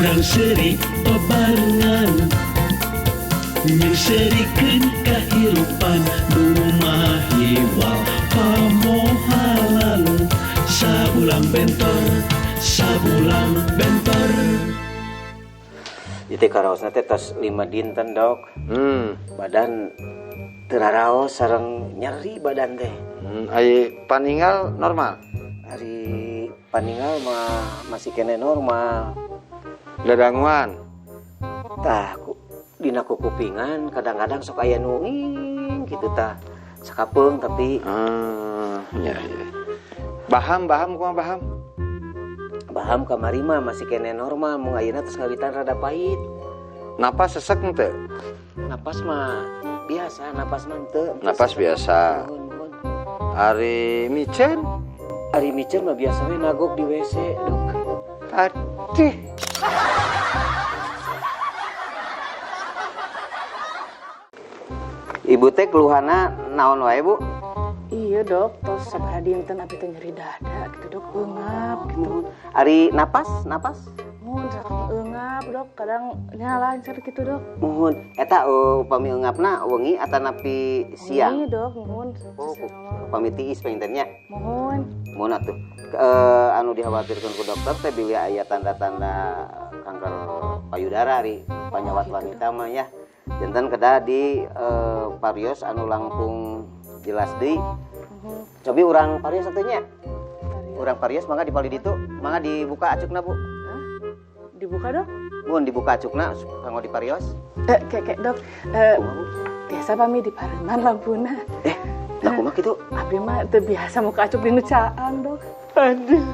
Urang seuri babarengan, Nyeungseurikeun kahirupan nu mahiwal pamohalan. Sabulang bentor, sabulang bentor. Itu karaosna teh tos 5 dinten, Dok. Badan teu raraos sareng nyeri badan teh. Ari paningal normal? Ari paningal mah masih keneh normal. Dadanguan? Tah, dina kukupingan kadang-kadang sok aya nu nging kitu tah. Sakapeung tapi. Ya, ya. Baham, baham kumaha baham? Baham kamari mah masih keneh normal, mung ayeuna tos ngawitan rada pahit. Napas sesek henteu? Napas mah biasa, napas mah henteu. Napas biasa. Nuhun, nuhun. Ari miceun? Ari miceun mah biasa we nagok di WC, Dok. Adih. Ibu teh keluhanna naon wae, Bu? Iya, Dok, tos sabaraha dinten abi teh nyeri dada gitu, Dok, eungap gitu. Ari napas, napas? Mun eungap, Dok, kadang nyala gitu, Dok. Muhun, eta upami eungapna wengi atanapi siang? Wengi, Dok, muhun. Oh, upami tiis panginten nya? Muhun. Muhun atuh. Anu dikhawatirkeun ku dokter teh bilih aya tanda-tanda kanker payudara ari panyawat wanita mah ya. Janten kedah di parios anu langkung jelas deui. Cobi urang parios atuh nya. Urang parios mangga di palih ditu, mangga dibuka acukna, Bu. Hah? Dibuka, Dok? Mun dibuka acukna kanggo di parios. Kek, Dok. Kumaha, Bu? Biasa pami di pareman lampuna. Lah kumaha kitu? Abi mah teu biasa muka acuk di nu caang, Dok. Aduh.